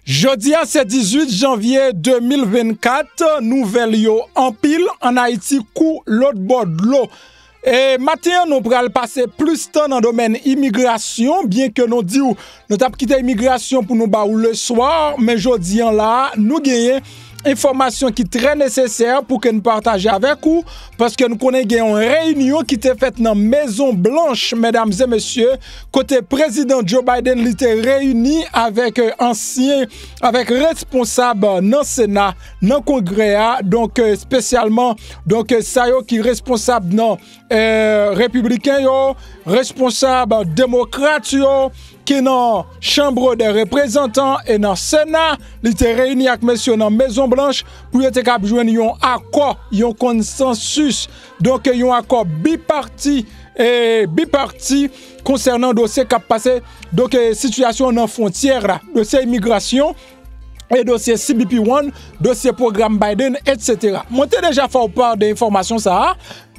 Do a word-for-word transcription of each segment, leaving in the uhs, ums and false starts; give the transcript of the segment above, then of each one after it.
Jodi a se dizuit janvye de mil vennkat, nouvèl yo anpil ann Ayiti kou lòt bò dlo. E maten an, nou pral pase plis tan nan domèn imigrasyon, byenke nou di w nou t ap kite imigrasyon pou nou ba w leswa, men jodi an la a, nou genyen enfòmasyon ki trè nesesè pou ke n pataje avèk ou, paske n konnen gen yon reyinyon ki te fèt nan Mezon Blanch, medam e mesye, kote prezidan Joe Biden li te reyini avèk, eh, ansyen, avèk responsab nan Sena, nan Kongrè a, donk, eh, espesyalman, donk, eh, sa yo ki responsab nan, eh, Repibliken yo, responsab Demokrat yo, ki nan Chanbre des Représentants e nan Sena, li te reyini ak mesye nan Mezon Blanch pou yo te kab jwenn yon akò, yon konsansis, donk yon akò bipati, e bipati konsènan dosye k ap pase, donk, e, sitiyasyon nan fwontyè la, dosye imigrasyon e dosye C B P One, dosye pwogram Biden, etsetera. Mwen te deja fè w pa de enfòmasyon sa a,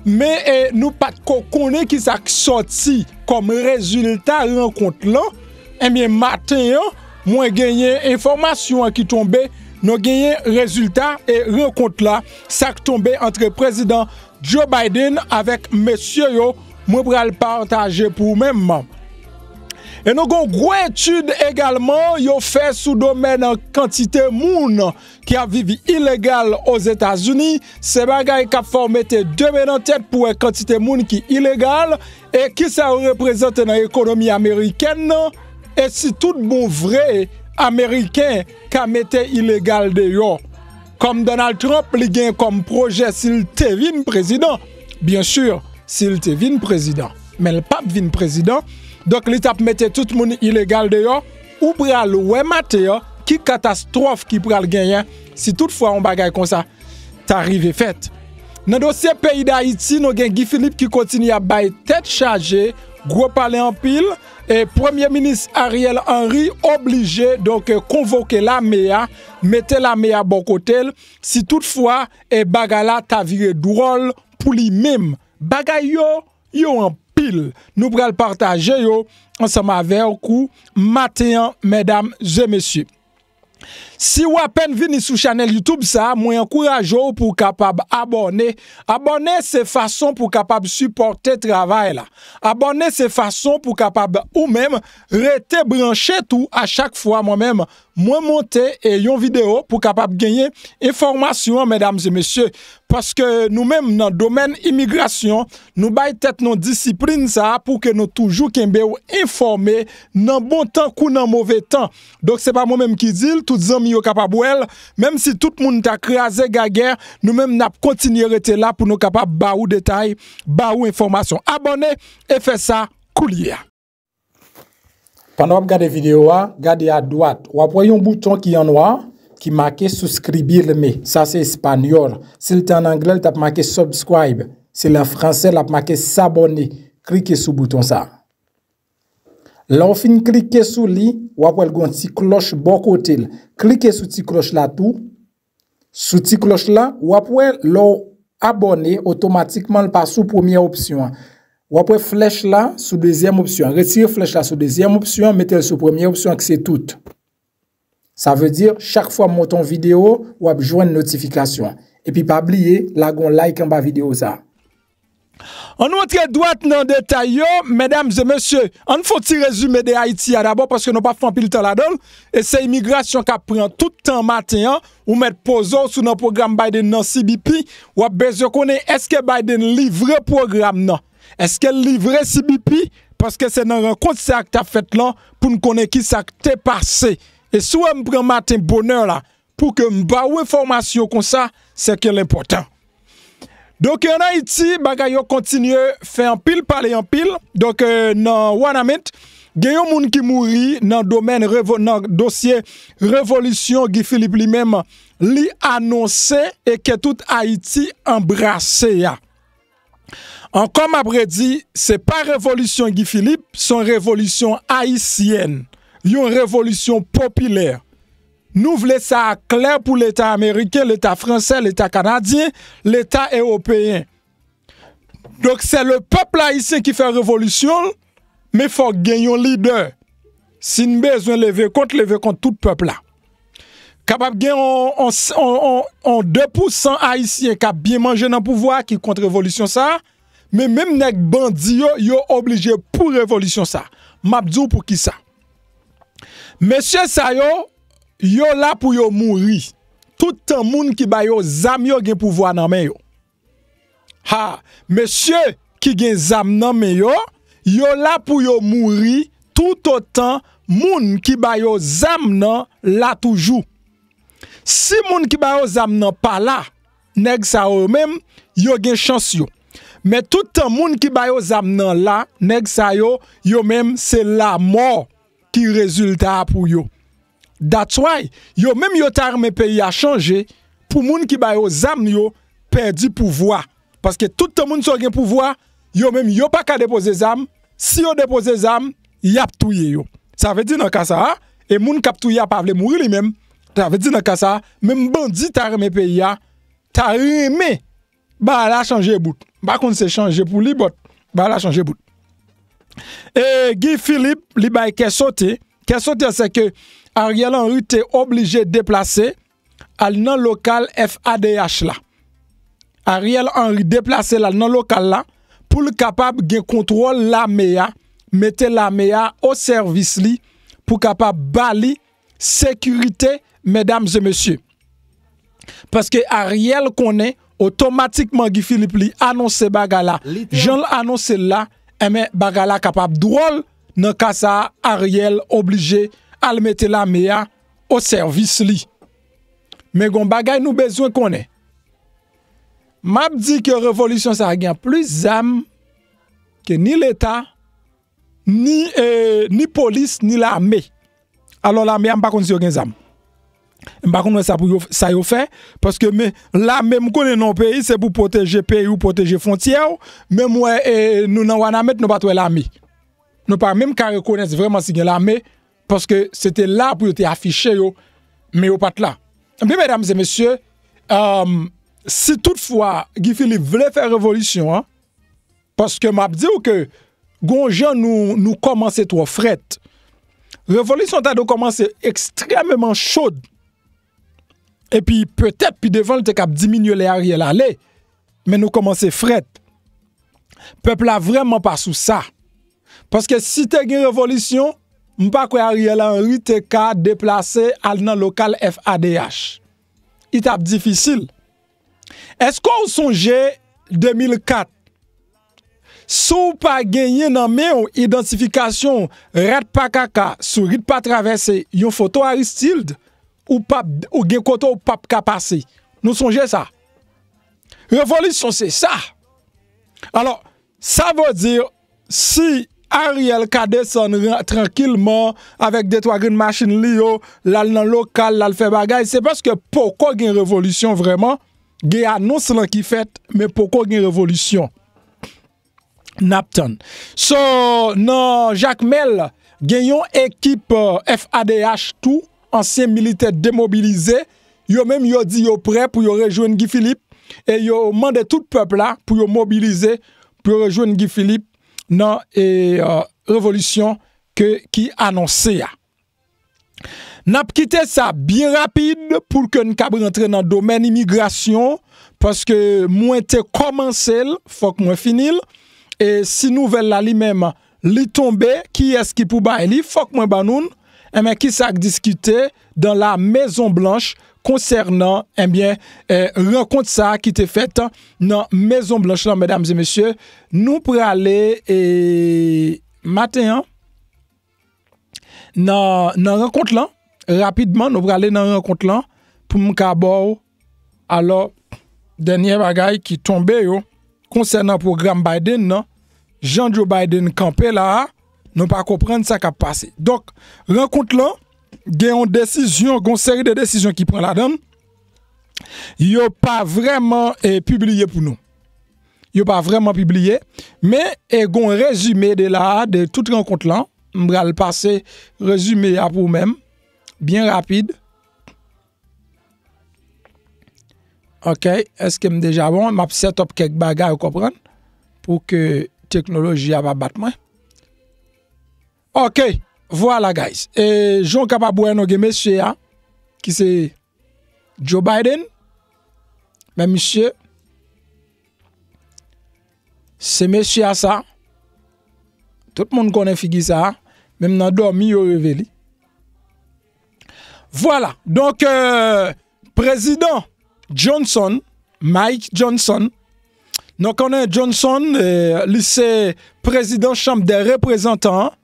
men, e, nou pa t ko konnen ki sa k sòti kòm rezilta rankont lan. Ebyen, maten an, mwen genyen enfòmasyon an ki tonbe, nou genyen rezilta e rankont la, sa k tonbe antre prezidan Joe Biden avèk mesye yo, mwen pral pataje pou ou menm. E nou gon gwo etid egalman yo fè sou domèn kantite moun ki ap viv ilegal Ozetazini. Se bagay k ap fè w mete de men nan tèt pou wè kantite moun ki ilegal e kisa yo reprezante nan ekonomi amerikèn nan. E si tout bon vre Ameriken ka mete ilegal deyò. Kòm Donald Trump, li gen kòm pwojè si l te vin prezidan, byen si, si l te vin prezidan, men l p ap vin prezidan, donk li t ap mete tout moun ilegal deyò, ou pral wè maten an ki katastwòf ki pral genyen si toutfwa yon bagay konsa ta rive fèt. Nan dosye peyi Dayiti, nou gen Guy Philippe ki kontinye ap bay tèt chaje, gwo pale anpil, e Premye Minis Ariel Henry oblije, donk, konvoke lame a, mete lame a bò kote l, si toutfwa, e bagay la ta vire dwòl pou li menm. Bagay yo, yo anpil. Nou pral pataje yo ansanm avèk ou maten an, medam e mesye. Si w apèn vini sou chanèl YouTube sa, mwen ankouraje w pou w kapab abòne. Abòne se fason pou w kapab sipòte travay la. Abòne se fason pou w kapab ou menm rete branche tou a chak fwa mwen menm mwen monte e yon videyo pou w kapab genyen enfòmasyon an, medam e mesye. Paske nou menm nan domèn imigrasyon, nou bay tèt nou disiplin sa a pou ke nou toujou kenbe w enfòme nan bon tan kou nan move tan. Donk, se pa mwen menm ki di l, tout zanmi yo kapab wè l. Menm si tout moun ta kraze gagè, nou menm n ap kontinye rete la pou nou kapab ba ou detay, ba ou enfòmasyon. Abòne e fè sa koulye a. Pandan w ap gade videyo a, gade adwat, w ap wè yon bouton ki an nwa, ki make suscribirme. Sa se espanyòl. Si l te an anglè, l t ap make subscribe. Si l an fransè, l ap make s'abonner. Klike sou bouton sa. Lè w fin klike sou li, w ap wè l gen yon ti klòch bò kote l. Klike sou ti klòch la tou. Sou ti klòch la, w ap wè lè w abòne, otomatikman l pa sou premyè opsyon an. W ap wè flèch la sou dezyèm opsyon an. Retire flèch la sou dezyèm opsyon an, mete l sou premyè opsyon an ki se tout. Sa vle di, chak fwa m monte yon videyo, w ap jwenn notifikasyon an. Epi pa bliye, lage yon like anba videyo sa a. Ann rantre dwat nan detay yo, medam e mesye. Ann fè yon ti rezime de Ayiti a dabò, paske nou p ap fè anpil tan ladan l. E se imigrasyon k ap pran tout tan maten an. Ou mèt poze w sou nan pwogram Biden nan C B P. W ap bezwen konnen èske Biden livre pwogram nan? Èske l livre C B P? Paske se nan rankont sa a k t ap fèt lan pou n konnen ki sa k te pase. E si w wè m pran maten bonè la, pou ke m ba w enfòmasyon konsa, se ke l enpòtan. Donk, ann Ayiti, bagay yo kontinye fè anpil pale anpil. Donk, eh, nan Wanament, gen yon moun ki mouri nan domèn revo-, nan dosye revolisyon Guy Philippe li menm, li anonse e ke tout Ayiti anbrase a. Ankò m ap redi, se pa revolisyon Guy Philippe, se yon revolisyon ayisyèn, yon revolisyon popilè. Nou vle sa a klè pou Leta ameriken, Leta fransè, Leta kanadyen, Leta ewopeyen. Donk, se le pèp ayisyen ki fè revolisyon l, men fòk gen yon lidè. Si n bezwen leve kont, leve kont tout pèp la. Kapab gen on, on, on, on, on de pousan ayisyen k ap byen manje nan pouvwa a ki kont revolisyon sa a, men menm nèg bandi yo, yo oblije pou revolisyon sa a. M ap di w poukisa. Mesye sa yo, yo la pou yo mouri. Toutan moun ki ba yo zam yo gen pouvwa nan men yo. Ha, mesye ki gen zam nan men yo, yo la pou yo mouri toutotan moun ki ba yo zam nan la toujou. Si moun ki ba yo zam nan pa la, nèg sa yo menm, yo gen chans yo. Men toutan moun ki ba yo zam nan la, nèg sa yo, yo menm, se lanmò ki rezilta a pou yo. That's why, yo menm yo ta renmen peyi a chanje pou moun ki ba yo zam yo pèdi pouvwa. Paske toutan moun sa yo gen pouvwa, yo menm yo pa ka depoze zam. Si yo depoze zam, y ap touye yo. Sa vle di nan ka sa a, e moun k ap touye a pa vle mouri li menm. Sa vle di nan ka sa a, menm bandi ta renmen peyi a, ta renmen bagay la chanje bout. M pa konn se chanje pou li, but bagay la chanje bout. E Guy Philippe, li bay kè sote. Kè sote, se ke Ariel Henry te oblije deplase al nan lokal F A D H la. Ariel Henry deplase l al nan lokal la pou l kapab gen kontwòl lame a, mete lame a o sèvis li pou kapab ba li sekirite, medam e mesye. Paske Ariel konnen otomatikman Guy Philippe li anonse bagay la. Jan l anonse l la, enben, bagay la kapab dwòl. Nan ka sa a, Ariel oblije al mete lame a o sèvis li. Men gon bagay nou bezwen konnen. M ap di ke revolisyon sa a gen plis zam ke ni Leta, ni, eh, ni polis, ni lame. Alò, lame a, m pa konn si yo gen zam. M pa konn wè sa pou yo, sa yo fè, paske men lame m konnen nan yon peyi, se pou pwoteje peyi w, pwoteje fwontyè w. Men m wè, eh, nou nan Wanament, nou pa t wè lame. Nou pa menm ka rekonèt vrèman si gen lame, paske se te la pou yo te afiche yo, men yo pa t la. Ebyen, medam e mesye, um, si toutfwa Guy Philippe vle fè revolisyon an, paske m ap di w ke gon jan nou, nou kòmanse twò frèt. Revolisyon ta dwe kòmanse ekstrèmeman chòd. Epi petèt pi devan l te kab diminye lè Ariel ale. Men nou kòmanse frèt. Pèp la vrèman pa sou sa. Paske si te gen revolisyon, m pa kwè Ariel Henry te ka deplase al nan lokal F A D H. Li t ap difisil. Èske w sonje de mil kat? Si w pa genyen nan men w idantifikasyon rat pa kaka sou rit pa travèse yon foto Aristide, ou p ap, ou gen kote w p ap ka pase. Nou sonje sa. Revolisyon se sa. Alò, sa vle di, si Ariel ka desann ran-, trankilman avèk de twa grenn machin li yo, l al nan lokal, l al fè bagay, se paske poko gen revolisyon vrèman. Gen anons lan ki fèt, men poko gen revolisyon. N ap tann. So, nan Jakmèl, gen yon ekip, eh, F A D H tou, ansyen militè demobilize, yo menm yo di yo prè pou yo rejwenn Guy Philippe, e yo mande tout pèp la pou yo mobilize, pou yo rejwenn Guy Philippe nan, e, eh, revolisyon ke, ki anonse a. N ap kite sa byen rapid pou ke n kab rantre nan domèn imigrasyon, paske mwen te kòmanse l, fòk mwen fini l. E si nouvèl la li menm, li tonbe, kiyès ki pou bay li, fòk mwen ban nou l. Enben, kisa k diskite dans la Maison Blanche konsènan, enben, eh, rankont sa a ki te fèt nan Mezon Blanch lan, medam e mesye? Nou prale, e, maten an, nan, nan rankont lan, rapidman, nou prale nan rankont lan pou m ka ba w, alò, dènye bagay ki tonbe yo konsènan pwogram Biden nan, jan Joe Biden kanpe la a, nou pa konprann sa k ap pase. Donk, rankont lan, gen yon desizyon, gen yon seri de desizyon ki pran ladan l. Yo pa vrèman, eh, pibliye pou nou. Yo pa vrèman pibliye, men, eh, gen yon rezime de la a, de tout rankont lan. M pral pase rezime a pou ou menm, byen rapid. Ok, èske m deja bon? M ap set up kèk bagay, ou konprann, pou ke teknoloji a pa bat mwen. Ok, vwala, guys. E jan w kapab wè, nou gen mesye a, ki se Joe Biden, men misye, se mesye a sa, tout moun konnen figi sa, menm nan dòmi yo reve li. Vwala, donk, euh, prezidan Johnson, Mike Johnson, nou konnen Johnson, euh, li se prezidan Chanm dè Reprezantan an,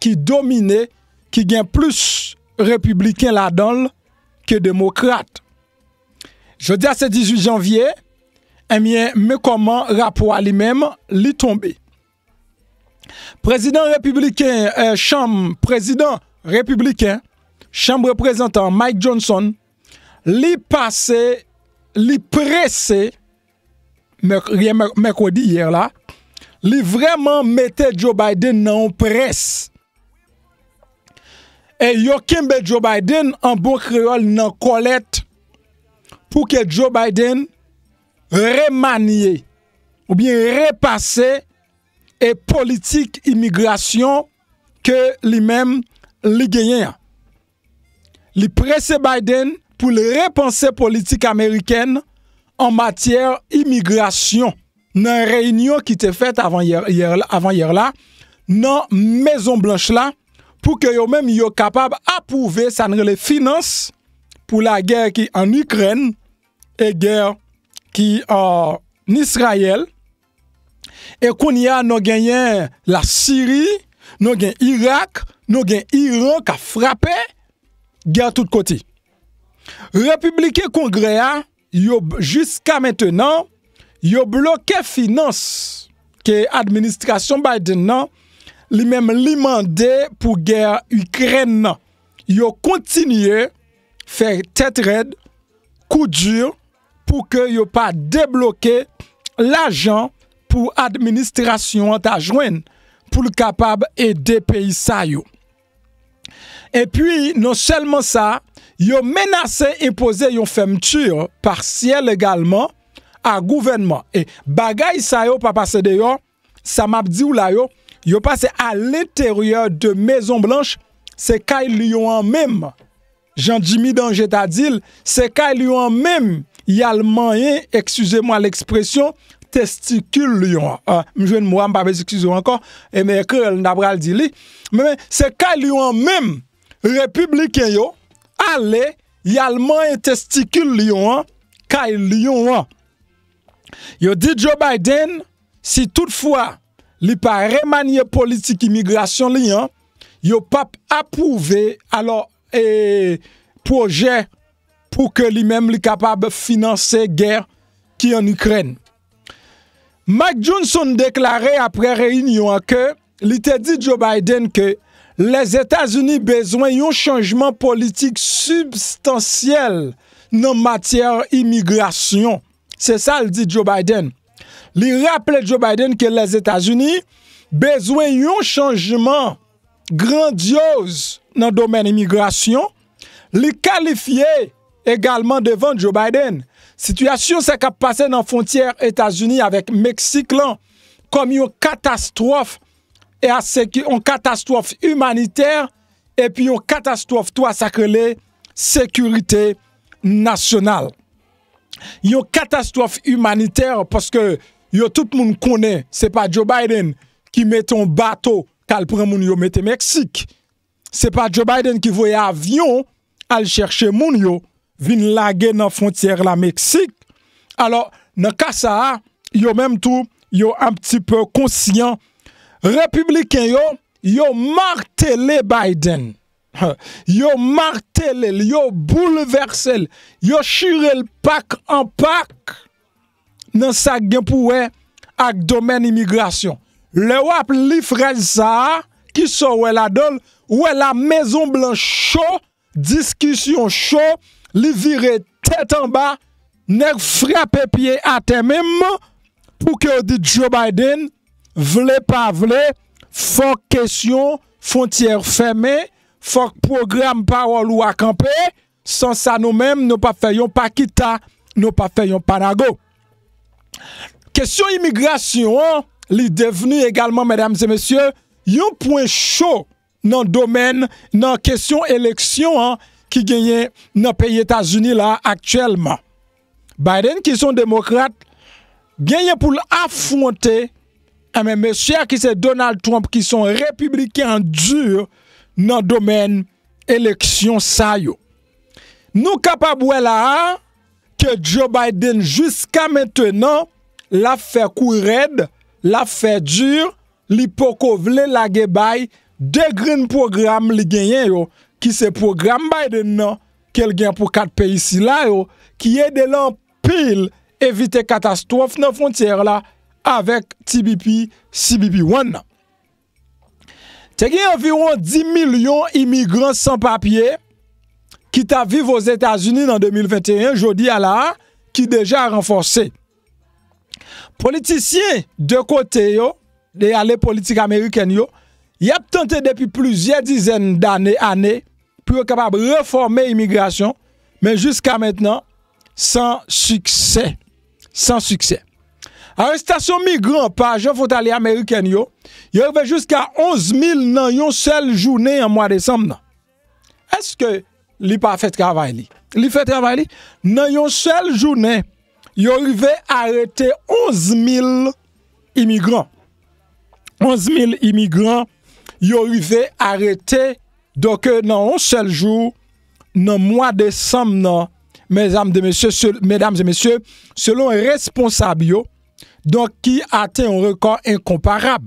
ki domine, ki gen plis repibliken ladan l ke demokrat. Jodi a se dizuit janvye, ebyen, men kòman rapò a li menm, li tonbe. Prezidan repibliken, eh, chanm, prezidan repibliken, chanm reprezantan Mike Johnson, li pase, li prese, mèk-, yè mèk-, mèkredi yè la, li vrèman mete Joe Biden nan yon près. E yo kenbe Joe Biden, an bon kreyòl, nan kòlèt pou ke Joe Biden remanye oubyen repase e politik imigrasyon ke li menm li genyen an. Li prese Biden pou l repanse politik amerikèn an matyè imigrasyon nan reyinyon ki te fèt avan yè, yè la, avan yè la, nan Mezon Blanch la, pou ke yo menm yo kapab apwouve sa n rele finans pou lagè ki ann Ikrèn e gè ki ann Izrayèl. E kounye a, nou genyen Lasiri, nou gen Irak, nou gen Iran k ap frape, gè tout kote. Repibliken Kongrè a, yo, jiska mentenan, yo bloke finans ke administrasyon Biden nan, li menm li mande pou gè Ikrèn nan. Yo kontinye fè tèt rèd, kou di, pou ke yo pa debloke lajan pou administrasyon an ta jwenn pou l kapab ede peyi sa yo. Epi, non sèlman sa, yo menase enpoze yon fèmti pasyèl egalman a gouvènman. E bagay sa yo pa pase deyò, sa m ap di w la yo, yo pase a lenteryè de Mezon Blanch, se kay lyon an menm. Jan Jimmy Danje ta di l, se kay lyon an menm y al manyen, excusez-moi l'expression, testikil lyon an. Ah, m jwenn mo a, m pa bezwen eskize w ankò, e men kreyòl m ta pral di li. Men, men, se kay lyon an menm, repibliken yo ale, y al manyen testikil lyon an, kay lyon an. Yo di Joe Biden, si toutfwa li pa remanye politik imigrasyon li an, yo p ap apwouve, alò, e, pwojè pou ke li menm li kapab finanse gè ki ann Ikrèn. Mike Johnson deklare apre reyinyon an ke li te di Joe Biden ke Lèzetazini bezwen yon chanjman politik sibstansyèl nan matyè imigrasyon. Se sa l di Joe Biden. Li raple Joe Biden ke Lèzetazini bezwen yon chanjman grandyoz nan domèn imigrasyon. Li kalifye egalman devan Joe Biden sitiyasyon sa k ap pase nan fwontyè Etazini avèk Meksik lan kòm yon katastwòf e a seki-, yon katastwòf imanitè epi yon katastwòf tou a sa k rele sekirite nasyonal. Yon katastwòf imanitè paske yo tout moun konnen se pa Joe Biden ki mete yon bato k al pran moun yo mete Meksik. Se pa Joe Biden ki voye avyon al chèche moun yo vin lage nan fwontyè la Meksik. Alò, nan ka sa a, yo menm tou, yo un petit peu konsyan. Repibliken yo, yo matele Biden. Yo matele l, yo boulvèse l, yo chire l pak an pak nan sa k gen pou wè ak domèn imigrasyon. Lè w ap li frèz sa a, kisa w wè ladan l? Ou wè la Mezon Blanch cho, diskisyon cho, li vire tèt anba, nèg frape pye atè menm pou ke yo di Joe Biden, vle pa vle, fòk kesyon fwontyè fèmen, fòk pwogram pawòl ou a kanpe, san sa nou menm, nou p ap fè yon pa kita, nou p ap fè yon pa nago. Kesyon imigrasyon an, li devni egalman, medam e mesye, yon pwen cho nan domèn, nan kesyon eleksyon an, ki genyen nan peyi Etazini la aktyèlman. Biden, ki se yon demokrat, genyen pou l afwonte, enben, mesye a ki se Donald Trump, ki se yon repibliken di nan domèn eleksyon sa yo. Nou kapab wè la a ke Joe Biden, jiska mentenan, l ap fè kou rèd, l ap fè di, li poko vle lage bay de grenn pwogram li genyen yo, ki se pwogram Biden nan, ke l gen pou kat peyi sila yo, ki ede l anpil evite katastwòf nan fwontyè la avèk T B P, C B P One nan. Te gen anviwon dis milyon imigran san papye ki t ap viv Ozetazini nan de mil venteyen, jodi a la a, ki deja ranfòse. Politisyen de kote yo, de ale politik amerikèn yo, y ap tante depi plizyè dizèn dane, ane, pou yo kapab refòme imigrasyon, men jiska mentnan, san siksè. San siksè. Arestasyon migran pa ajan fwontalye amerikèn yo, yo rive jiska onz mil nan yon sèl jounen an mwa desanm nan. Èske li pa fè travay li? Li fè travay li. Nan yon sèl jounen, yo rive arete onz mil imigran. Onz mil imigran, yo rive arete, donk, nan yon sèl jou, nan mwa desanm nan, medam e mesye, se-, medam e mesye, selon responsab yo, donk, ki atenn yon rekò enkonparab.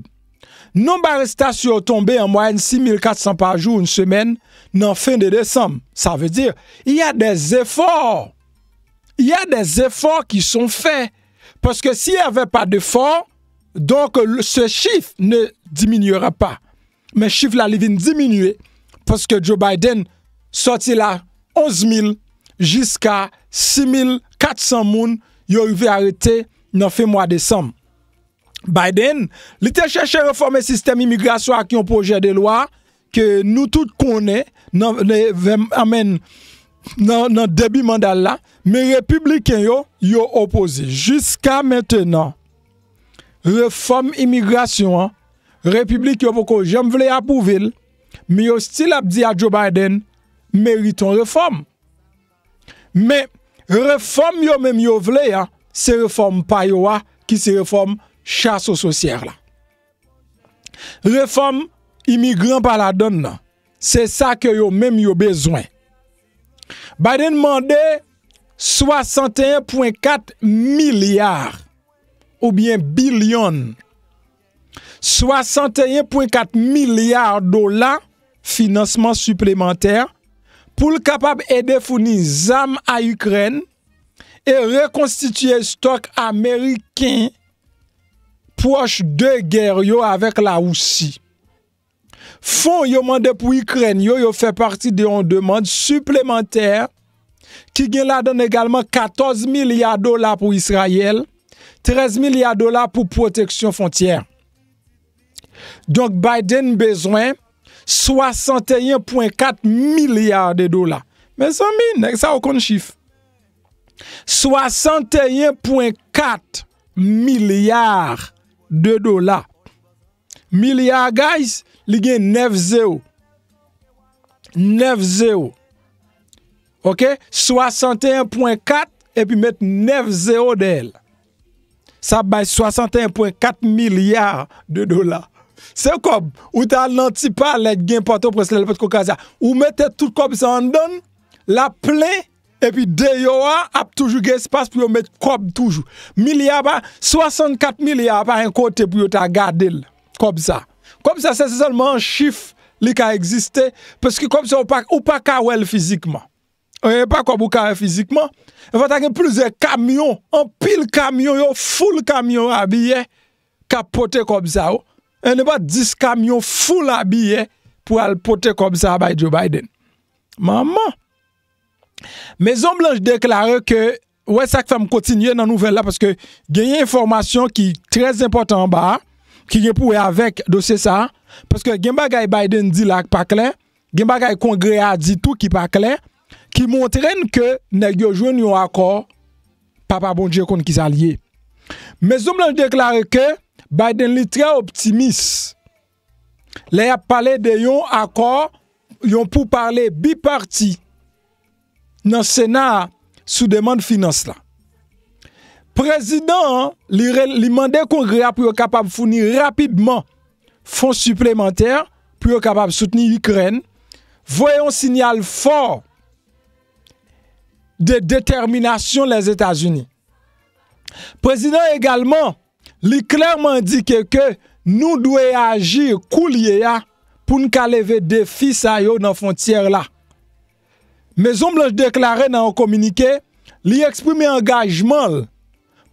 Nonb arestasyon yo tonbe an mwayèn sis mil kat san pa jou yon semèn nan fen de desanm. Sa vle di, il y a des efforts. Il y a des efforts qui sont faits. Parce que s'il n'y avait pas d'effort, donc le- ce chiffre ne diminuera pas. Men chif la li vin diminye paske Joe Biden sòti la onz mil jiska sis mil kat san moun yo rive arete nan fen mwa desanm. Biden, li te chèche refòme sistèm imigrasyon ak yon pwojè de lwa ke nou tout konnen nan, nan, anmenn, nan, nan debi manda l la, men repibliken yo, yo opoze. Jiska mentenan, refòm imigrasyon an, repiblik yo poko janm vle apwouve l, men yo still ap di a Joe Biden, merit yon refòm. Men, refòm yo menm yo vle a, se refòm pa yo a, ki se refòm chas o sosyè la. Refòm imigran pa ladann nan. Se sa ke yo menm yo bezwen. Biden mande swasanteyen pwen kat milya oubyen bilyon, swasanteyen pwen kat milya dola finansman siplemantè pou l kapab ede founi zam a Ikrèn e rekonstitye estòk ameriken pwòch de gè yo avèk Lawousi. Fon yo mande pou Ikrèn yo, yo fè pati de yon demann siplemantè ki gen ladann egalman katòz milya dola pou Izrayèl, trèz milya dola pou pwoteksyon fwontyè. Donk, Biden bezwen swasanteyen pwen kat milya de dola. Mezanmi, nèg sa yo konn chif. Swasanteyen pwen kat milya de dola. Milya, guys, li gen nèf zewo. Nèf zewo. Oke? Swasanteyen pwen kat epi met nèf zewo dèyè l. Sa bay swasanteyen pwen kat milya de dola. Se kòb, ou t al nan ti palè k gen Pòtoprens lè l potko kraze a. Ou mete tout kòb sa anndan l, l ap plen, epi deyò a ap toujou gen espas pou yo met kòb toujou. Milya pa, swasannkat milya pa yon kote pou yo ta gade l, kòb sa. Kòb sa, se sèlman an chif li ka egziste, paske kòb sa ou pa, ou pa ka wè l fizikman. E pa kòb ou ka wè fizikman. Fò ta gen plizyè kamyon, anpil kamyon, yo full kamyon a biyè k ap pote kòb sa yo. E nenpòt dis kamyon full a biyè pou al pote kòb sa a bay Joe Biden. Manman! Mezon Blanch deklare ke, wè sa k fè m kontinye nan nouvèl la, paske genyen enfòmasyon ki trè enpòtan anba a, ki gen pou wè avèk dosye sa a, paske gen bagay Biden di la k pa klè, gen bagay Kongrè a di tou ki pa klè, ki montre n ke nèg yo jwenn yon akò, Papa Bondye konn kisa l ye. Mezon Blanch deklare ke Biden li trè optimis lè y ap pale de yon akò, yon poupale bipati nan Sena a sou demann finans la. Prezidan an, li, re- li mande Kongrè a pou yo kapab founi rapidman fon siplemantè pou yo kapab soutni Ikrèn, voye yon siyal fò de detèminasyon Lèzetazini. Prezidan egalman, li klèman endike ke nou dwe aji koulye a pou n ka leve defi sa yo nan fwontyè la. Mezon Blanch deklare nan yon kominike, li eksprime angajman l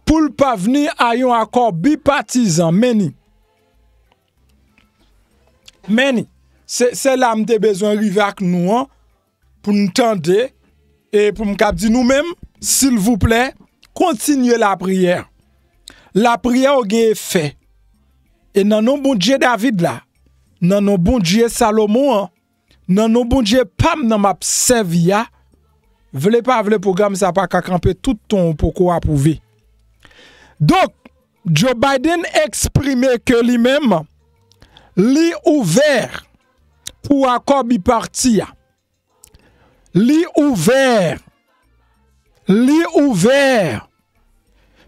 pou l pavni a yon akò bipatizan. Men ni. Men ni. Se, se la m te bezwen rive ak nou an, pou n tande, e pou m kab di nou menm, silvouplè, kontinye lapriyè. Lapriyè w gen efè. E nan non Bondye David la, nan non Bondye Salomon an, nan non Bondye pa m nan m ap sèvi a, vle pa vle pwogram sa pa ka kanpe tout tan ou poko apwouve. Donk, Joe Biden eksprime ke li menm, li ouvè pou akò bipati a. Li ouvè. Li ouvè.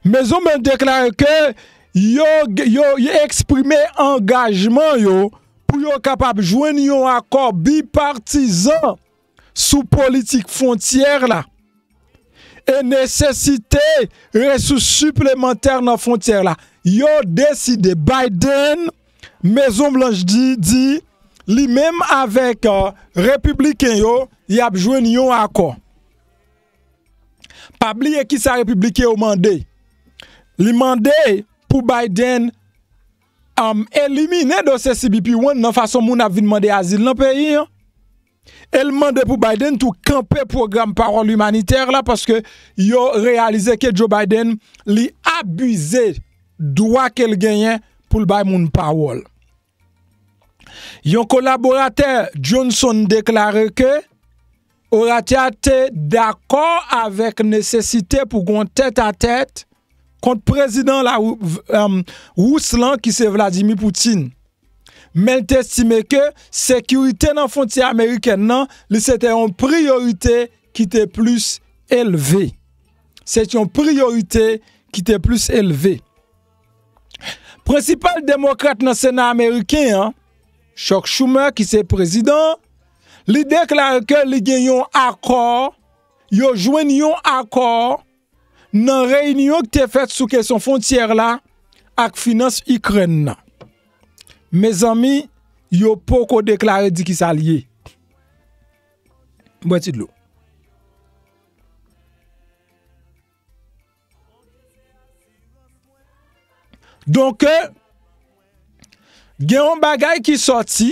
Mezon Blanch deklare ke yo, yo, yo eksprime angajman yo pou yo kapab jwenn yon akò bipatizan sou politik fwontyè la e nesesite resous siplemantè nan fwontyè la. Yo deside, Biden, Mezon Blanch di, di li menm avèk, euh, repibliken yo, y ap jwenn yon akò. Pa bliye kisa repibliken yo mande. Li mande pou Biden, um, elimine dosye C B P One nan fason moun ap vin mande azil nan peyi an. E l mande pou Biden tou kanpe pwogram pawòl imanitè la, paske yo reyalize ke Joe Biden, li abize dwa ke l genyen pou l bay moun pawòl. Yon kolaboratè Johnson deklare ke oratè a te dakò avèk nesesite pou gon tèt a tèt kont prezidan la, um, Ris lan, ki se Vladimir Putin. Men l te estime ke sekirite nan fwontyè amerikèn nan, li se te yon priyorite ki te plis elve. Se te yon priyorite ki te plis elve. Prensipal demokrat nan Sena ameriken an, Chuck Schumer, ki se prezidan, li deklare ke li gen yon akò, yo jwenn yon akò nan reyinyon ki te fèt sou kesyon fwontyè la ak finans Ikrèn nan. Mezanmi, yo poko deklare di kisa l ye. Bwè ti dlo. Donk, gen yon bagay ki sòti,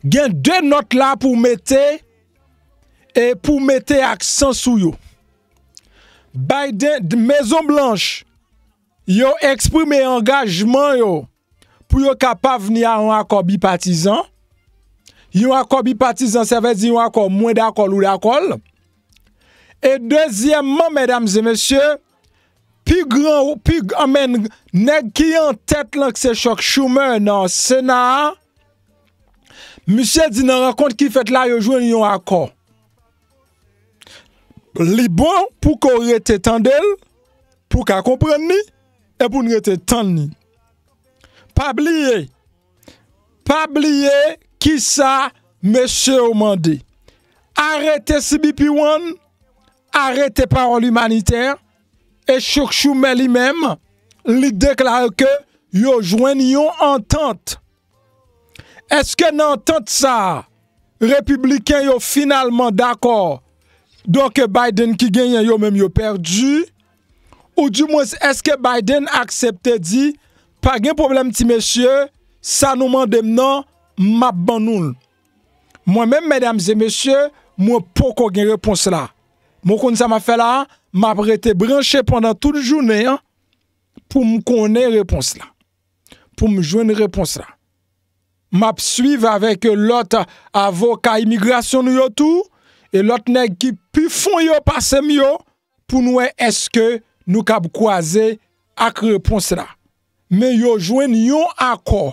gen de nòt la pou mete, e pou mete aksan sou yo. Biden, Mezon Blanch, yo eksprime angajman yo pou yo ka pavni a yon akò bipatizan. Yon akò bipatizan, sa vle di yon akò mwen dakò l, ou dakò l. E dezyèmman, medam e mesye, pi gran, pi, anmenn, nèg ki an tèt lan, ki se Chuck Schumer nan Sena a, misye di nan rankont ki fèt la, yo jwenn yon akò. Li bon pou ke w rete tande l, pou w ka konprann li, e pou n rete tann li. Pa bliye, pa bliye kisa mesye yo mande. Arete C B P One, arete pawòl imanitè, e Chuck Schumer li menm, li deklare ke yo jwenn yon antant. Èske nan antant sa a, repibliken yo finalman dakò, donk Biden ki genyen, yo menm yo pèdi? Oudimwens, èske Biden aksepte di, pa gen pwoblèm ti mesye, sa nou mande m nan, m ap ban nou l? Mwen menm, medam e mesye, mwen poko gen repons la. Mwen konn sa m ap fè la, m ap rete branche pandan tout jounen an pou m konnen repons la, pou m jwenn repons la. M ap swiv avèk lòt avoka imigrasyon nou yo tou, e lòt nèg ki pi fon yo pase m yo, pou n wè èske nou kab kwaze ak repons la. Men yo jwenn yon akò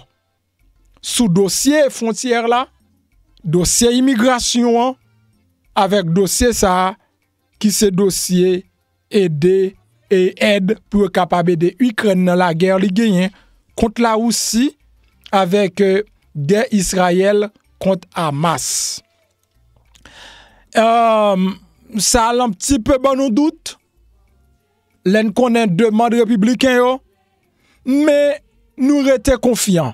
sou dosye fwontyè la, dosye imigrasyon an, avèk dosye sa a, ki se dosye ede e èd pou yo kapab ede Ikrèn nan lagè li genyen kont Lawousi avèk, eh, gè Izrayèl kont Hamas. Eh, sa al yon ti pe ban nou dout, lè n konnen demann repibliken yo, men nou rete konfyan.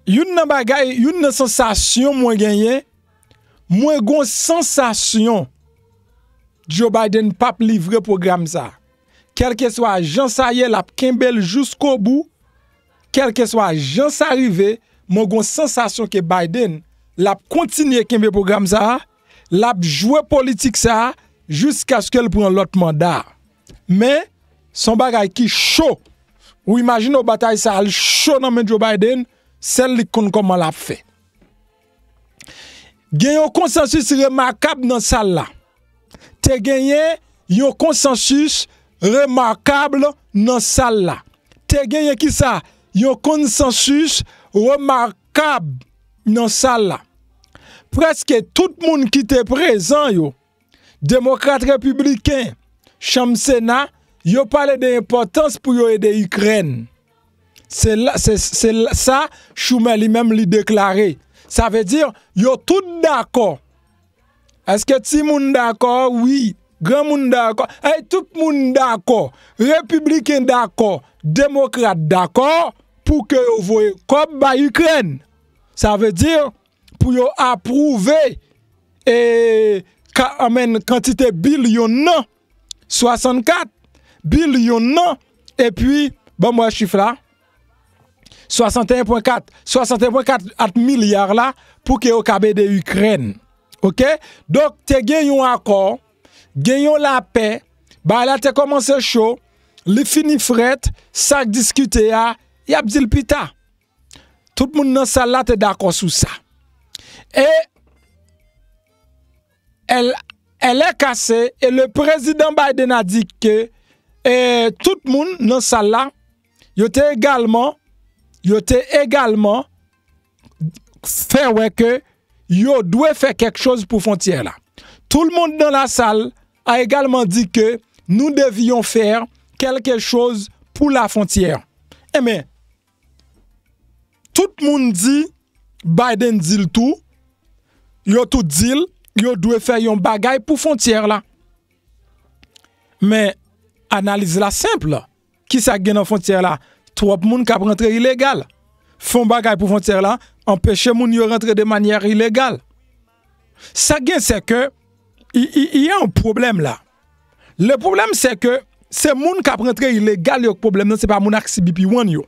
Youn nan bagay, youn nan sansasyon mwen genyen, mwen gon sansasyon Joe Biden p ap livre pwogram sa. Kèlkeswa jan sa ye, l ap kenbe l jiskobou. Kèlkeswa jan sa rive, mwen gon sansasyon ke Biden, l ap kontinye kenbe pwogram sa a, l ap jwe politik sa a jiskaske l pran lòt manda. Men, se yon bagay ki cho. Ou imajine w batay sa al cho nan men Joe Biden, sèl li k konn kòman l ap fè. Gen yon konsansis remakab nan sal la. Te genyen yon konsansis remakab nan sal la. Te genyen kisa? Yon konsansis remakab nan sal la. Prèske tout moun ki te prezan yo, demokrat, repibliken, chanm Sena, yo pale de enpòtans pou yo ede Ikrèn. Se la, se, se la, sa Schumer li menm li deklare. Sa vle di, yo tout dakò. Èske timoun dakò? Wi. Granmoun dakò. Ey, tout moun dakò. Repibliken dakò. Demokrat dakò pou ke yo voye kòb bay Ikrèn. Sa vle di, pou yo apwouve, e, ka, anmenn kantite bilyon nan, swasannkat bilyon nan, epi, ban m wè chif la, swasanteyen pwen kat, swasanteyen pwen kat milya la, pou ke yo kab ede Ikrèn. Oke? Donk, te gen yon akò, gen yon lapè, bagay la te kòmanse cho, li fini frèt, sa k diskite a, y ap di l pita. Tout moun nan sal la te dakò sou sa. E elle, elle est cassée et le président Biden a dit que, eh, tout moun nan sal la, yo te egalman, yo te egalman fè wè ke yo dwe fè kèk choz pou fwontyè la. Tout le monde dans la salle a également dit que nous devions faire quelque chose pour la frontière. Enben, tout moun di, Biden di l tou, yo tout di l, yo dwe fè yon bagay pou fwontyè la. Men, analiz la senp. Kisa k gen nan fwontyè la? Twòp moun k ap rantre ilegal. Fè yon bagay pou fwontyè la, anpeche moun yo rantre de manyè ilegal. Sa k gen, se ke, i, i, il y a un problème là. Le problème, c'est que se moun k ap rantre ilegal yo k pwoblèm nan, se pa moun ak C B P one yo.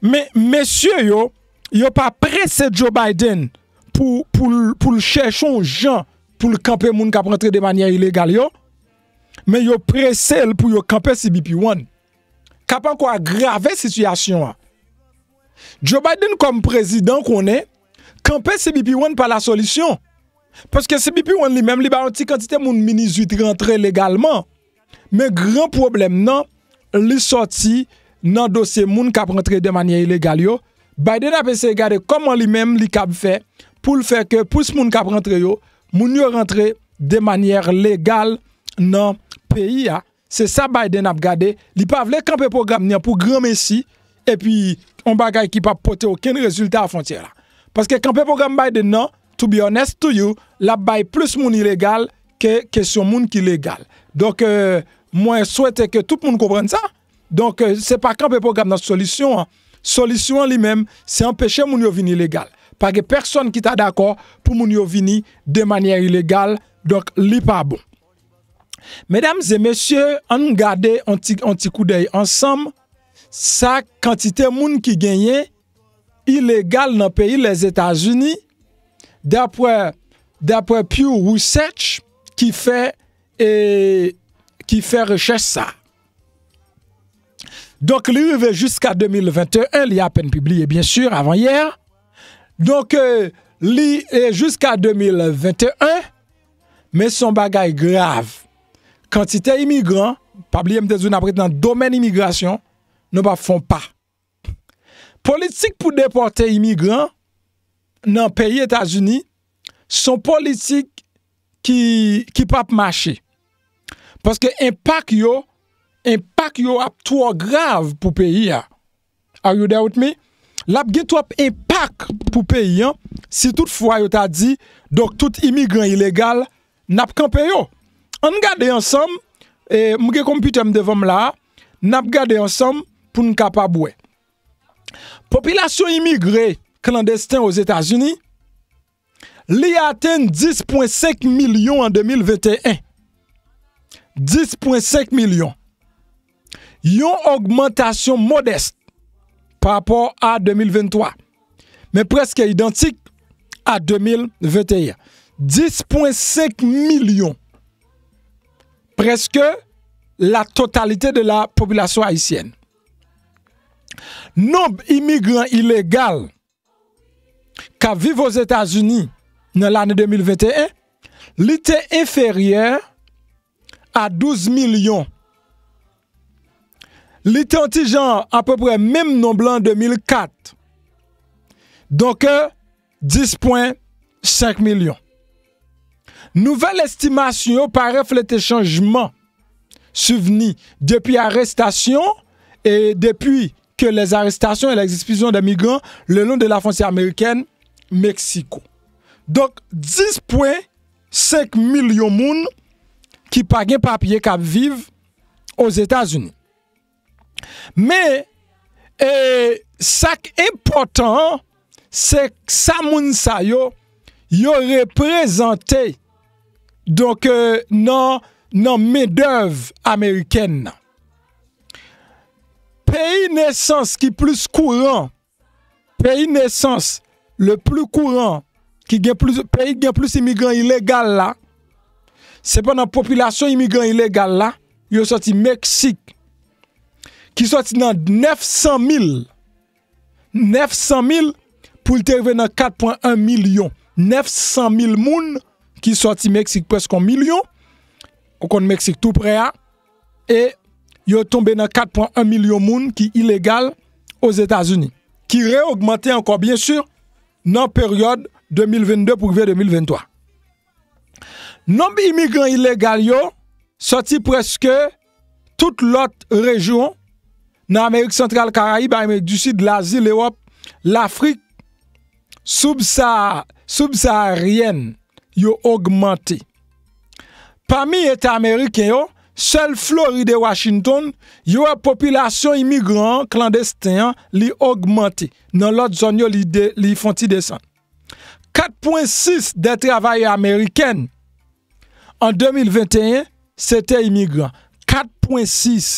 Men, mesye yo, yo pa prese Joe Biden pou, pou l, pou l chèche yon jan pou l kanpe moun k ap rantre de manyè ilegal yo, men yo prese l pou yo kanpe C B P one. K ap ankò agrave sitiyasyon an. Joe Biden kòm prezidan konnen kanpe C B P one pa la solisyon. Paske C B P one li menm, li ba yon ti kantite moun minizwit rantre legalman. Men gran pwoblèm nan, li sòti nan dosye moun k ap rantre de manyè ilegal yo. Biden ap eseye gade kòman li menm li kab fè pou l fè ke plis moun k ap rantre yo, moun yo rantre de manyè legal nan peyi a. Se sa Biden ap gade. Li pa vle kanpe pwogram li an pou granmesi, epi yon bagay ki p ap pote okenn rezilta a fwontyè la. Paske kanpe pwogram Biden nan, to be honest to you, l ap bay plis moun ilegal ke kesyon moun ki legal. Donk, eh, mwen swete ke tout moun konprann sa. Donk, eh, se pa kanpe pwogram nan solisyon an. Solisyon an li menm, se anpeche moun yo vin ilegal. Pa gen pèsonn ki ta dakò pou moun yo vini de manyè ilegal. Donk, li pa bon. Medam e mesye, ann gade yon ti, yon ti koudèy ansanm sa kantite moun ki genyen ilegal nan peyi Lèzetazini, dapre, dapre Pew Research ki fè, e, ki fè rechèch sa. Donk, li rive jiska de mil venteyen, li apèn pibliye, byen si, avan yè. Donk, e, li, e, jiska de mil venteyen, men se yon bagay grav. Kantite imigran, pa bliye m te di w n ap rete nan domèn imigrasyon, nou p ap fè yon pa. Politik pou depòte imigran nan peyi Etazini, se yon politik ki, ki p ap mache. Paske enpak yo, enpak yo ap twò grav pou peyi a. Are you there with me? L ap gen twòp enpak pou peyi an si toutfwa yo ta di, donk, tout imigran ilegal, n ap kanpe yo. Ann gade ansanm, e, m gen konpitè m devan m la a, n ap gade ansanm pou n kapab wè. Popilasyon imigre klandesten Ozetazini, li atenn dis pwen senk milyon an de mil venteyen. Dis pwen senk milyon. Yon ogmantasyon modès pa rapò a de mil venntwa, men prèske idantik a de mil venteyen. Dis pwen senk milyon. Prèske la totalité de la population haïtienne. Nonb imigran ilegal k ap viv Ozetazini nan lane de mil venteyen, li te enferyè a douz milyon. Li te yon ti jan apeprè menm nonb lan de mil kat. Donk, dis pwen senk milyon. Nouvèl estimasyon yo pa reflete chanjman sivni depi arestasyon e depi que les arrestations et les expulsions des migrants le long de la frontière américaine Mexico. Donk, dis pwen senk milyon moun ki pa gen papye k ap viv Ozetazini. Men, e, sa k enpòtan an, se sa moun sa yo, yo reprezante, donk, e, nan, nan mendèv amerikèn nan. Peyi nesans ki plis kouran, peyi nesans le pli kouran, ki gen plis, peyi ki gen plis imigran ilegal la, sepandan popilasyon imigran ilegal la, yo sòti Meksik, ki sòti nan nèf san mil, nèf san mil pou l te rive nan kat pwen en milyon. Nèf san mil moun ki sòti Meksik, prèske yon milyon, ou konn Meksik tou prè a, e yo tonbe nan kat pwen en milyon moun ki ilegal Ozetazini, ki reogmante ankò, byen si, nan peryòd de mil vennde pou rive de mil venntwa. Nonb imigran ilegal yo sòti prèske tout lòt rejyon nan Amerik Santral, Karayib, Amerik di Sid, Lazi, Lewòp, Lafrik soubsa-, soubsaharyèn yo ogmante. Pami eta ameriken yo, sèl Florid e Washington, yo wè popilasyon imigran an klandesten an, li ogmante. Nan lòt zòn yo, li de-, li fè yon ti desann. Kat pwen sis dè travayè amerikèn an de mil venteyen, se te imigran. Kat pwen sis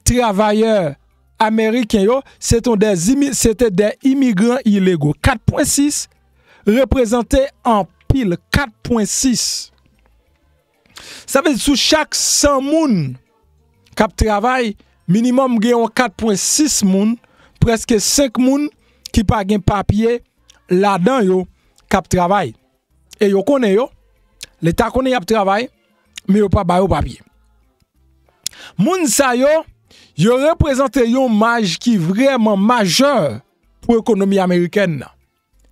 travayè ameriken yo, se te dè imi-, se te dè imigran ilego. Kat pwen sis reprezante anpil, kat pwen sis. Sa vle di sou chak san moun k ap travay, minimòm gen yon kat pwen sis moun, prèske senk moun ki pa gen papye ladan yo k ap travay. E yo konnen yo, Leta konnen y ap travay, men yo pa ba yo papye. Moun sa yo, yo reprezante yon maj ki vrèman majè pou ekonomi amerikèn nan.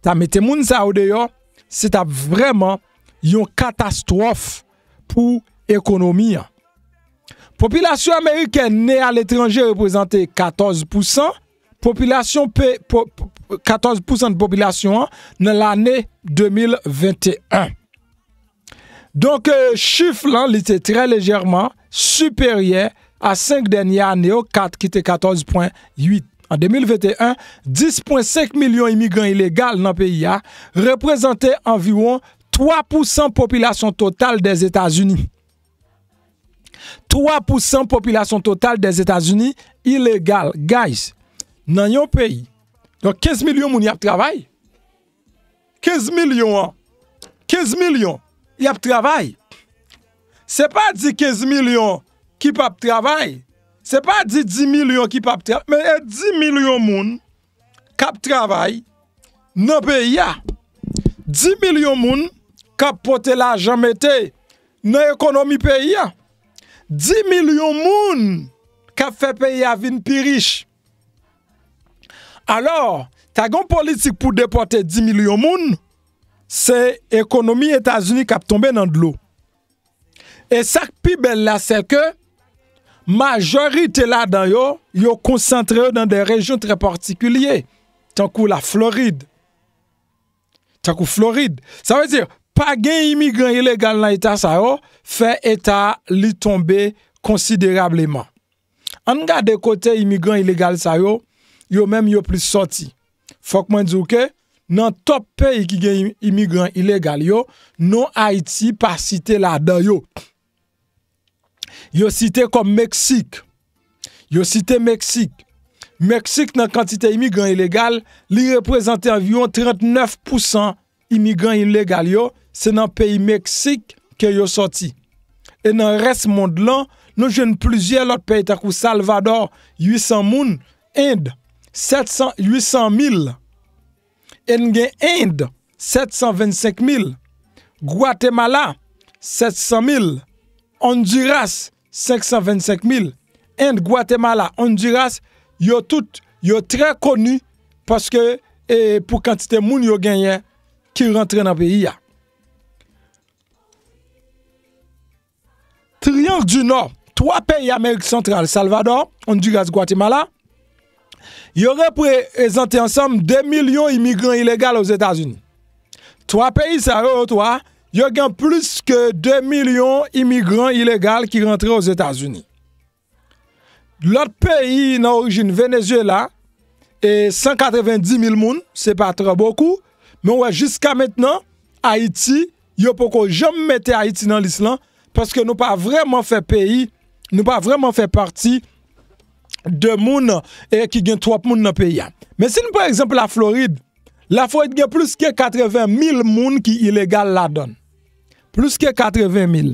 Ta mete moun sa yo deyò, se t ap vrèman yon katastwòf pou ekonomi an. Popilasyon amerikèn ne aletranje reprezante katòz pousan, popilasyon pe-, po-, po-, katòz pousan de popilasyon an nan lane de mil venteyen. Donk, e, chif lan, li te trè lejèman siperyè a senk dènye ane yo, kat, ki te katòz pwen uit. An de mil venteyen, dis pwen senk milyon imigran ilegal nan peyi a, reprezante anviwon twa pousan popilasyon total dèzetazini. Twa pousan popilasyon total dèzetazini ilegal. Guys, nan yon peyi, donk, kenz milyon moun y ap travay. Kenz milyon an, kenz milyon y ap travay. Se pa di kenz milyon ki p ap travay. Se pa di dis milyon ki p ap travay. Men e dis milyon moun k ap travay nan peyi a. Dis milyon moun k ap pote lajan mete nan ekonomi peyi a. Dis milyon moun k ap fè peyi a vin pi rich. Alò, ta gen yon politik pou depòte dis milyon moun, se ekonomi Etazini k ap tonbe nan dlo. E sa k pi bèl la, se ke majorite ladan yo, yo konsantre yo nan de rejyon trè patikilye, tankou la Florid. Tankou Florid. Sa vle di, pa gen imigran ilegal nan eta sa yo, fè eta li tonbe konsiderableman. Ann gade kote imigran ilegal sa yo, yo menm yo plis sòti. Fòk mwen di w ke nan top peyi ki gen im- imigran ilegal yo, non Ayiti pa site ladan yo. Yo site kòm Meksik. Yo site Meksik. Meksik nan kantite imigran ilegal, li reprezante anviwon trannèf pousan imigran ilegal yo, se nan peyi Meksik ke yo sòti. E nan rès mond lan, nou jwenn plizyè lòt peyi tankou Salvadò, uit san moun, End, sèt san, uit san mil. E n gen End, sèt san vennsenk mil. Gwatemala, sèt san mil. Ondiras, senk san vennsenk mil. End, Gwatemala, Ondiras, yo tout, yo trè koni paske e pou kantite moun yo genyen ki rantre nan peyi a. Triyang di Nò, twa peyi Amerik Santral, Salvadò, Ondiras, Gwatemala, yo reprezante ansanm de milyon imigran ilegal Ozetazini. Twa peyi sa yo, yo twa, yo gen plis ke de milyon imigran ilegal ki rantre Ozetazini. Lòt peyi nan orijin, Venezuela, e san katrevendi mil moun, se pa twò bokou, men w wè jiska mentnan, Ayiti, yo poko janm mete Ayiti nan lis lan, paske nou pa vrèman fè peyi, nou pa vrèman fè pati de moun e ki gen twòp moun nan peyi a. Men si n pran egzanp Laflorid, Laflorid gen plis ke katreven mil moun ki ilegal ladan l. Plis ke katreven mil.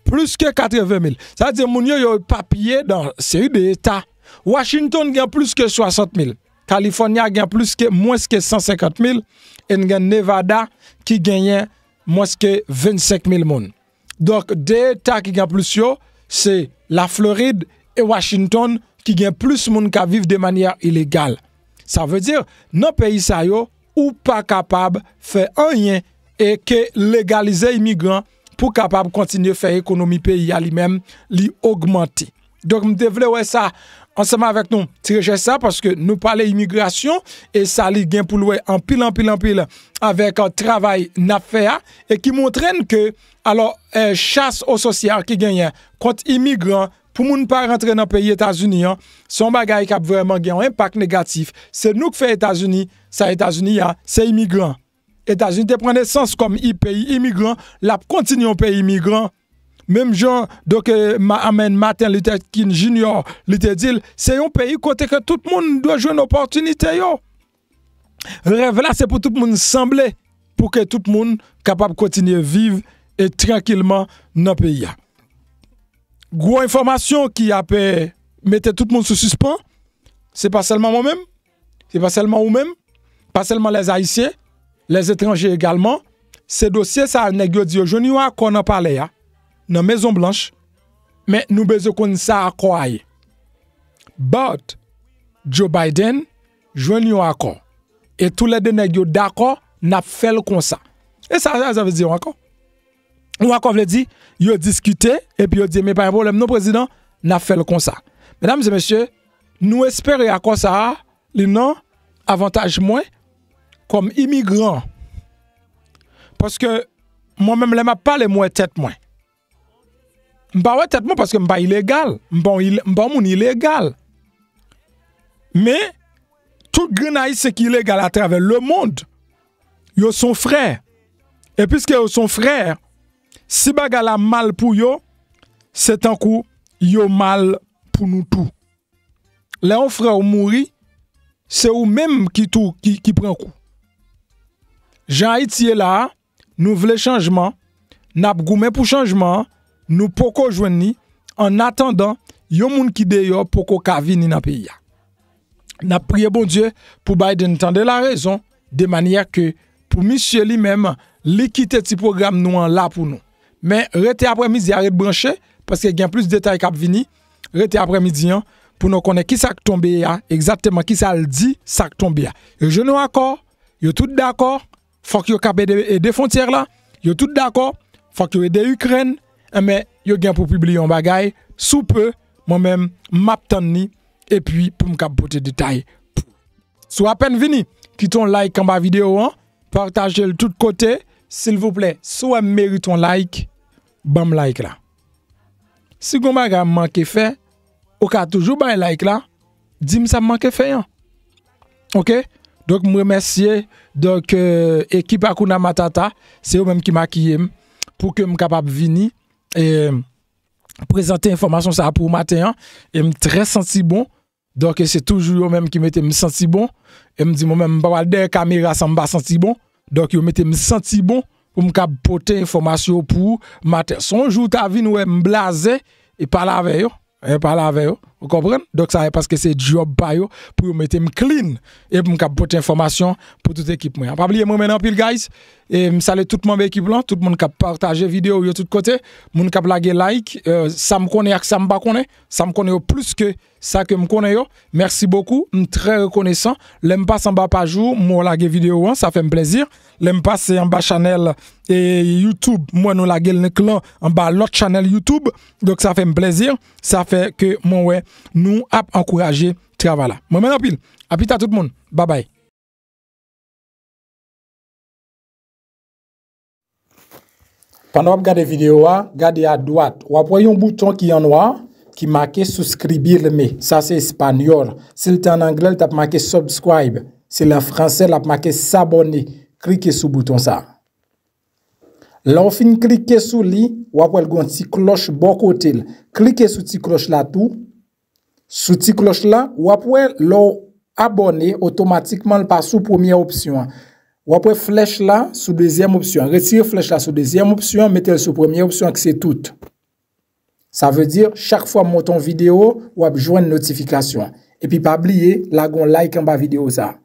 Plis ke katreven mil. Sa vle di moun yo, yo epapiye nan seri de eta. Washington gen plis ke swasant mil. California gen plis ke, mwens ke san senkant mil. E n gen Nevada ki genyen mwens ke vennsenk mil moun. Donk, de eta ki gen plis yo, se Laflorid e Washington ki gen plis moun k ap viv de manyè ilegal. Sa vle di, nan peyi sa yo, ou pa kapab fè anyen e ke legalize imigran pou kapab kontinye fè ekonomi peyi a li menm, li ogmante. Donk, m te vle wè sa ansanm avèk nou, ti rechèch sa, paske nou pale imigrasyon, e sa li gen pou l wè anpil, anpil, anpil avèk, euh, travay n ap fè a, e ki montre n ke, alò, euh, chas o sosyal ki genyen kont imigran, pou moun pa rantre nan peyi Etazini an, se yon bagay k ap vrèman gen yon enpak negatif. Se nou k fè Etazini, sa Etazini a, se imigran. Etazini te pran nesans kòm i-, peyi imigran, l ap kontinye yon peyi imigran. Menm jan, donk, eh, ma-, amèn Martin Luther King Junior, li te di l, se yon peyi kote ke tout moun dwe jwenn opòtinite yo. Rèv la, se pou tout moun sanble, pou ke tout moun kapab kontinye viv e trankilman nan peyi a. Gwo enfòmasyon ki ap, eh, mete tout moun sou sispann, se pa sèlman mwen menm, se pa sèlman ou menm, pa sèlman lèzayisyen, lèzetranje egalman, se dosye sa a nèg yo di yo jwenn yon akò nan palè a, nan Mezon Blanch, men nou bezwen konn sa akò a ye. But, Joe Biden jwenn yon akò. E toulède nèg yo dakò, n ap fè l konsa. E sa, sa, sa vle di yon akò. Yon akò vle di, yo diskite, epi yo di, men pa gen pwoblèm non, prezidan, n ap fè l konsa. Medam e mesye, nou espere akò sa a, li nan avantaj mwen, kòm imigran. Paske, mwen menm, lè m ap pale, m wè tèt mwen. M pa wè tèt mwen paske m pa ilegal. M pa yon ile-, m pa yon moun ilegal. Men, tout grenn Ayisyen ki ilegal atravè lemonn, yo se yon frè. E piske yo se yon frè, si bagay la mal pou yo, se tankou yo mal pou nou tou. Lè yon frè w mouri, se ou menm ki tou, ki, ki pran kou. Jan Ayiti ye la a, nou vle chanjman, n ap goumen pou chanjman an, nou poko jwenn li, annatandan, yon moun ki deyò poko ka vini nan peyi a. N ap priye Bondye pou Biden tande larezon, de manyè ke pou misye li menm, li kite ti pwogram nou an la pou nou. Men rete aprèmidi a, ret branche, paske gen plis detay k ap vini. Rete aprèmidi an pou nou konnen kisa k tonbe a, egzakteman kisa l di sa k tonbe a. Yo jwenn yon akò, yo tout dakò, fòk yo kab ede, ede fwontyè la. Yo tout dakò, fòk yo ede Ikrèn. Enben, yo gen pou pibliye yon bagay sou pe, mwen menm, m ap tann li, epi pou m kab pote detay pou. Si w apèn vini, kite yon like anba videyo an, pataje l tout kote, silvouplè. Si w wè m merite yon like, ban m like la. Si gon bagay m manke fè, ou ka toujou bay like la, di m sa m manke fè an. Oke? Donk, m remèsye, donk, euh, ekip Hakuna Matata, se yo menm ki makiye m, pou ke m kapab vini, e, prezante enfòmasyon sa a pou w maten an, e m trè santi bon. Donk, se toujou yo menm ki mete m santi bon. E m di, mwen menm, m pa pral dèyè kamera san m pa santi bon. Donk, yo mete m santi bon pou m kab pote enfòmasyon pou ou maten. Se yon jou ou ta vin wè m blaze, e pale avè yo. E pale avè yo. Ou konprann? Donk, sa e paske se djòb pa yo pou yo mete m clean. E pou m kab pote enfòmasyon pou tout ekip mwen an. Pa bliye, mwen renmen anpil, guys. E m salye tout manm ekip lan, tout moun k ap pataje videyo yo tout kote, moun k ap lage like, euh, sa m konnen ak sa m pa konnen, sa m konnen yo plis ke sa ke m konnen yo. Mèsi bokou, m trè rekonesan. Lè m pase anba paj ou, m wè w lage videyo an, sa fè m plezi. Lè m pase anba chanèl, e, YouTube, m wè nou lage link lan anba lòt chanèl YouTube. Donk, sa fè m plezi. Sa fè ke mwen wè nou ap ankouraje travay la. Mwen renmen anpil. A pita tout moun. Babay. Pandan w ap gade videyo a, gade adwat, w ap wè yon bouton ki an nwa, ki make suscribirme. Sa se espanyòl. Si l te an anglè, l t ap make subscribe. Si l an fransè, l ap make s'abonner. Klike sou bouton sa. Lè w fin klike sou li, w ap wè l gen yon ti klòch bò kote l. Klike sou ti klòch la tou. Sou ti klòch la, w ap wè lè w abòne, otomatikman l pa sou premyè opsyon an. W ap wè flèch la sou dezyèm opsyon an. Retire flèch la sou dezyèm opsyon an, mete l sou premyè opsyon an ki se tout. Sa vle di, chak fwa m monte yon videyo, w ap jwenn notifikasyon an. Epi pa bliye, lage yon like anba videyo sa a.